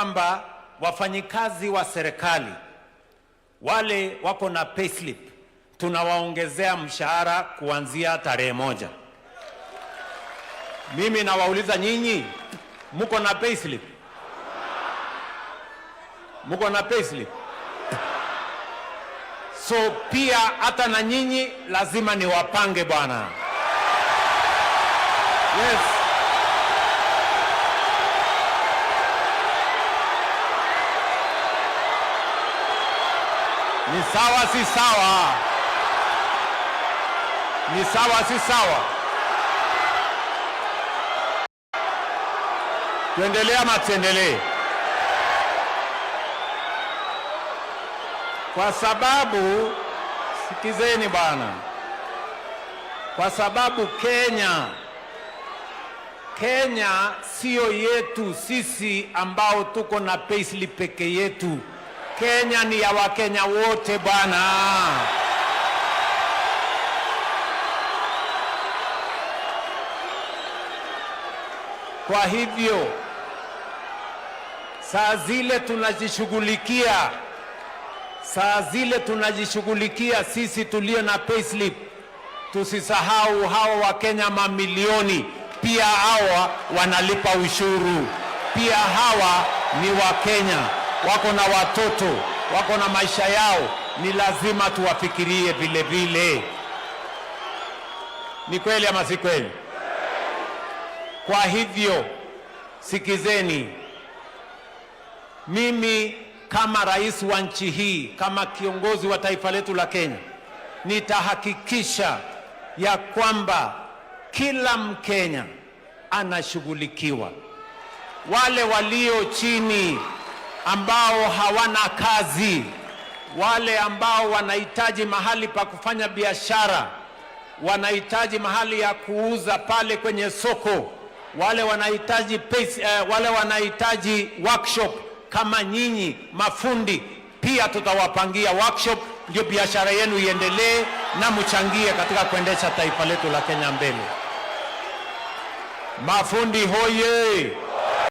Kwamba wafanyikazi wa serikali wale wako na payslip tunawaongezea mshahara kuanzia tarehe 1. Mimi nawauliza nyinyi, muko na payslip? Muko na payslip? So pia hata na nyinyi lazima niwapange, bwana. Yes. Ni sawa, si sawa? Ni sawa, si sawa? Tuendelee ama tuendelee? Kwa sababu, sikizeni bwana, kwa sababu Kenya sio yetu sisi ambao tuko na payslip peke yetu. Kenya ni ya Wakenya wote, bwana. Kwa hivyo saa zile tunajishughulikia sisi tulio na payslip, tusisahau hawa Wakenya mamilioni, pia hawa wanalipa ushuru, pia hawa ni Wakenya, wako na watoto, wako na maisha yao, ni lazima tuwafikirie vile vile. Ni kweli ama si kweli? Kwa hivyo sikizeni, mimi kama rais wa nchi hii, kama kiongozi wa taifa letu la Kenya, nitahakikisha ya kwamba kila Mkenya anashughulikiwa. Wale walio chini ambao hawana kazi, wale ambao wanahitaji mahali pa kufanya biashara, wanahitaji mahali ya kuuza pale kwenye soko, wale wanahitaji wale wanahitaji workshop kama nyinyi mafundi, pia tutawapangia workshop, ndio biashara yenu iendelee na mchangie katika kuendesha taifa letu la Kenya mbele. Mafundi hoye!